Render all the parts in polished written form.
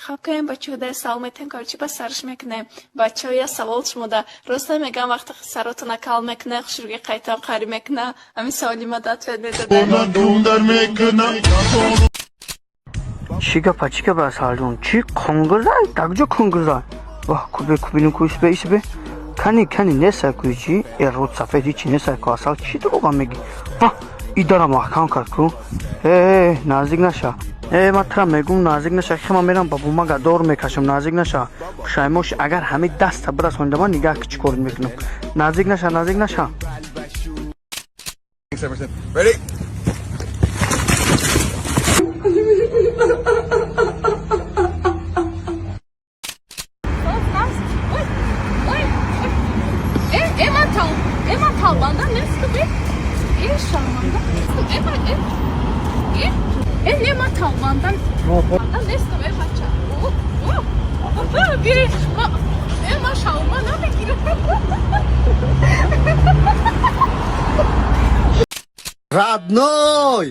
Хоб кунем, бачаҳо дар савол метем, короче, ба сарш мекунем. Бачаҳо, я савол шумода. Роста мегам, вақте саротона кал мекуна, хушруги қайтам қарӣ мекуна. Ҳамин саволи ма да ответ медода. Чӣ гапа, чӣ гапа, Асалҷон? Чӣ қонгирзай? Так ҷо қонгирзай? Ваҳ, кубе кубину ку исбе исбе. Кани кани несай ку чӣ? Э род сафед ҳичи несай ку Асал чӣ дурӯға мегӣ? Ваҳ, идара маҳкам кард ку. Э, э, наздик наша. Э, ман тра мегум наздик наша. Хема мерам ба бумага дор мекашам, наздик наша. Пушаймош агар ҳамин даста бирасонида ман нигаҳ ки чӣ кор мекунам. Наздик наша, наздик наша. Ready? Родной!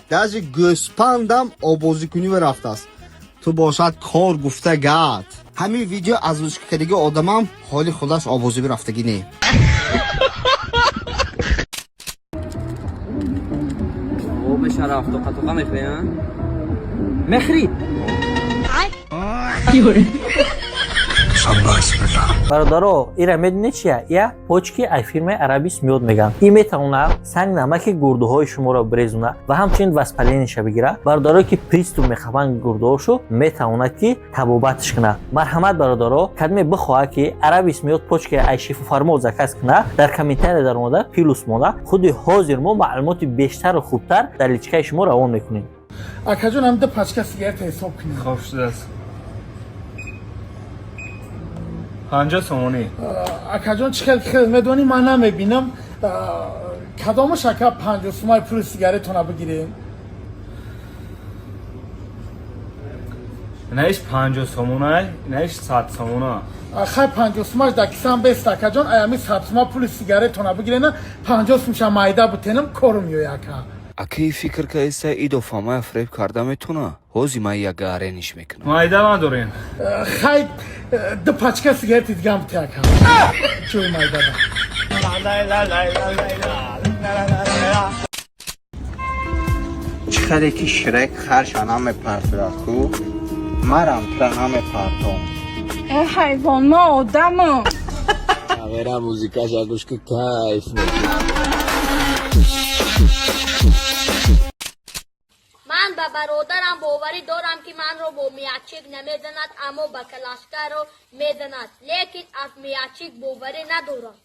Даже гӯспандам обозикунӣ рафтааст. Ту бошад кор гуфта гат. Ҳамин видео аз ручкакардагӣ одамам ҳоли худаш обозӣ рафтагӣ не. О, бешараф, тоқа тоқа мехӯри, а? Мехӯри? Бародаро, ира медонед чия? Я почки ай фирмаи Арабис Миёд мегӯянд. Ин метавонад санг намаки гурдуҳои шуморо бирезонад ва ҳамчунин воспалениеша бигирад. Бародарое ки приступ мехӯранд гурдуҳошо, метавонад ки табобатш кунад. Марҳамат, бародаро, кадме бихоҳад ки Арабис Миёд почки ай Шифофармо заказ кунад, дар комментария даромада плюс монда, худи ҳозир мо маълумоти бештару хубтар дар личкаи шумо равон мекунем. Акаҷон, ҳам ду пачка сигарета ҳисоб кунем. Хоб шудааст. 50 сомонӣ. Акаҷон, чӣ хел хел медонӣ, ман намебинам. Кадомаш, ака, 50 сумаи пули сигаретона бигирем? Инаиш 50 сомонай, инаиш 100 сомона. Хай, 50 сумаш дар кисам бест, акаҷон. Аями 100 сума пули сигаретона бигирена, 50 сумша майда бутенам, корум ёя, ака. Акаи, фикр каиста идофамая фреб карда метона. Ҳози ман як гарениш мекунам. Майда надорем. Хай, ду пачка сигарети дигам бите, ака, ҷои майдада. Чӣ хеле ки Шрек харша намепартояд ку, марам тура намепартом. Э, ҳайвон, ма одамам. Камера музикаша гӯш ки, кайф мекунӣ. Ман ба бародарам боварӣ дорам, ки манро бо мячик намезанад, аммо ба калашкаро мезанад, лекин аз мячик боварӣ надорам.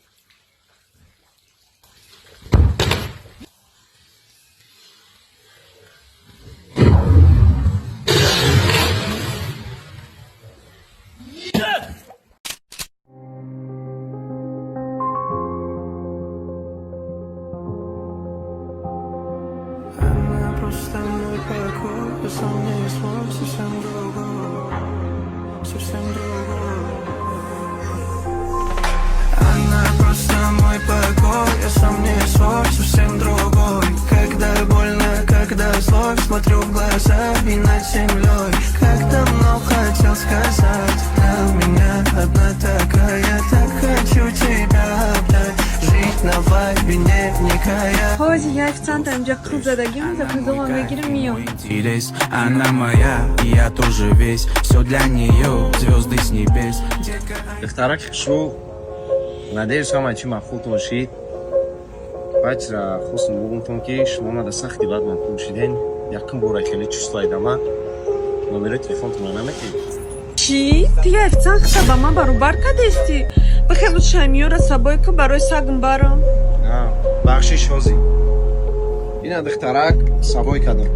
Она просто мой покой, сам не свой, совсем другой, совсем другой. Она просто мой покой, я сам не свой, совсем другой. Когда больно, когда злой, смотрю в глаза и над землей. Как давно хотел сказать, ты у меня одна такая, так хочу тебя обнять, жить на вайбе, не вникая. Ҳози я официанта инҷа қил задагим, заказова мегирим, миём. Интерес, она моя, и я тоже весь. Все для нее, звезды с небес. Детка, Духтараки хушрӯ, надеюсь, ҳамаи чӣ маъқултон шид. Бачра хостум бугумтон, ки шумо мада сахти бад маъқул шиден. Якум бора хеле чувствайдама. Номерои телефонтонро наметиҳед? Чӣ? Ту я официант хита ба ман баробар кардести? Бихелу шаймиёра сабой ку, барои сагм барам. Бахшиш, ҳозӣ ина духтарак сабой кардам.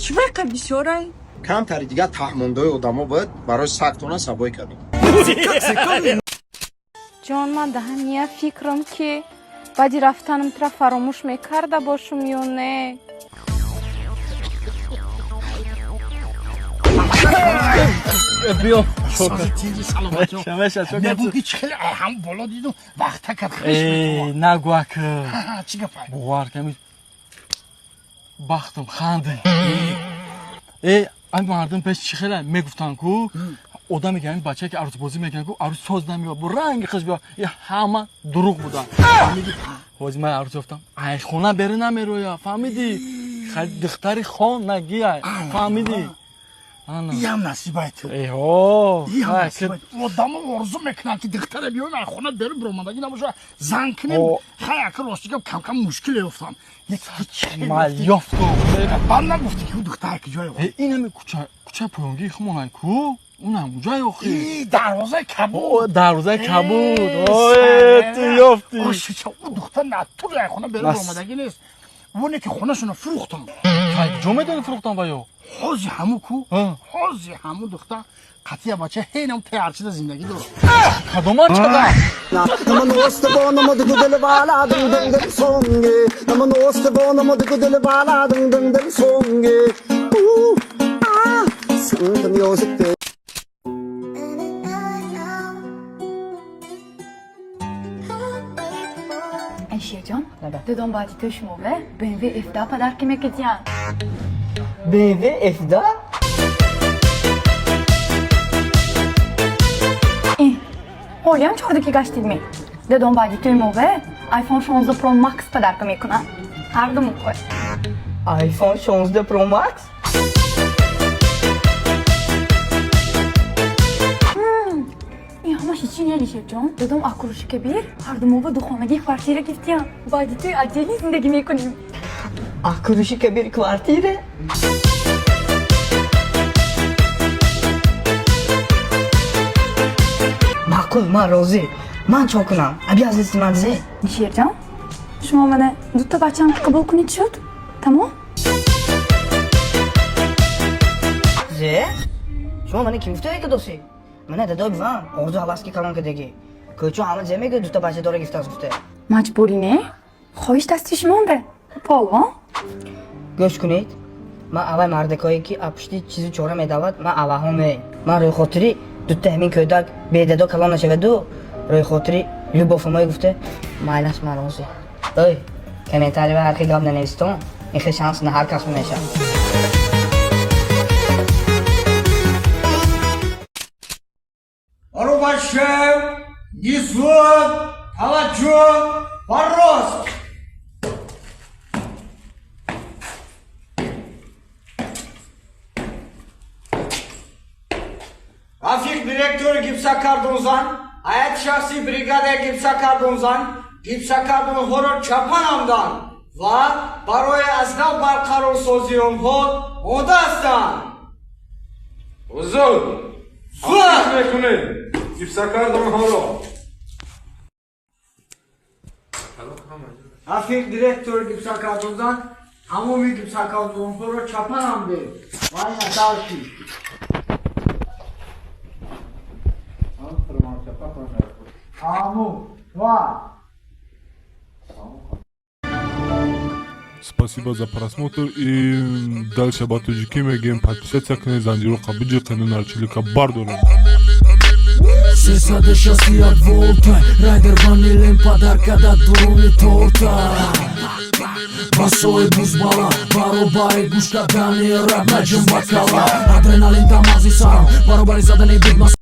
Чӣ вайқа бисёрай? Камтари дигар таҳмондаи одамо буд, барои сагтона сабой кардам. Ҷон, ман даҳан я фикрам, ки баъди рафтанам тура фаромӯш мекарда бошум ё не. Биё. Нагӯ, ки чӣ хеле ҳам боло дидум, вақта кард. Нагӯ, ака. Чӣ гапай? Бовар ками, бахтам ханди. Э. Ай, мардум пеш чӣ хеле мегуфтанд ку, одаме ки ҳамин бачае ки арӯсбозӣ мекунад ку, арӯс соз намеёбад, бо ранги хиш биё, и ҳама дурӯғ буданд. Фаҳмидӣ? Ҳозир ман арӯс ёфтам, ай хона бере намероя, фаҳмидӣ? Духтари хонагия, фаҳмидӣ? Иам насибай ту. Эҳо. Одамо орзу мекунанд, ки духтаре биёем, ай хона беру биромадагӣ набоша, зан кунем. Хай, ака, рости гап, камкам мушкиле ёфтам. Ман ёфтум. Баъд нагуфтӣ, ки ӯ духтар ки ҷое? Ин ҳами куча поёнгии хумонай ку, унам уҷай охи. Дарвозаи кабуд. Дарвозаи кабуд, ту ёфтӣ. Ӯ духтар натури ай хона беру биромадагӣ нест. Воне ки хонашона фурӯхтам. Ҷо медони, фурӯхтам ва ё? Ҳози ҳаму ку, ҳози ҳаму духтар қатъия бача ҳейнам теарчида зиндагӣ дорад. Кадомачада? Намоно дил вала дин дин дин сонге, намоно дил вала дин дин дин сонге. Санта music. Айшияҷон, додом баъди ту шумове BMW F10 подарки мекардиян. BMW F10? Ҳолиам чордаки гаштидми? Додом баъди туи мове iPhone 16 Pro Max подарка мекунам. Ҳардуму кой. iPhone 16 Pro Max? Ин ҳамаш ҳечи не, Алишерҷон. Додом Акруши Кабир ҳардумова духонагии квартира гирифтиям. Баъди туи отдельно зиндагӣ мекунем. Акруши Кабир квартира? Маъқул, ман розӣ. Ман чо кунам? Обязанности ман зе? Алишерҷон, шумо мана дута бачаам қабул кунед, шуд? Тамом? Зе? Шумо мана ким гуфта досӣ? Мана дадой бувам орзу ҳавас ки калон кардагӣ. Кӯчо ҳама зе мегӯяд, дута бача дора гифтааст гуфта. Маҷбурӣ не? Хоҳиш дасти шумонда. Полвон? Гӯш кунед. Ман аввай мардакое ки апушти чизу чора медавад, ман авваҳо не. Ман рӯйхотири дута ҳамин кӯдак бедадо калон нашаваду рӯйхотири любовамой гуфта, майлаш, ман розӣ. Ой, комментарий ва ҳар хел гап нанавистон, ин хел шанс на ҳар кас мешавад. Рубашев, Несут, Калачев, Мороз. Рафиқ директори гипсокартонзан, ҳайати шахсии бригадаи гипсокартонзан гипсокартонҳоро чапа намуданд ва барои аз нав барқарорсозии онҳо омода ҳастанд. Ҳузур, зуд мекунем гипсокартонҳоро. Рафиқ директори гипсокартонзан, тамоми гипсокартонҳоро чапа намудем ва ина дарши. Аму, ва. Спасибо за просмотр и дальше ба тоҷикӣ мегӯем: подписаться кунед, занҷироқа биҷиқену нарчилика бардорем. 361 волта райдер ванилен подарка да дуруни торта. Басои бузбала баробари гӯш кардани рап наҷим бакала адреналин дамази сарам баробари задани бигма.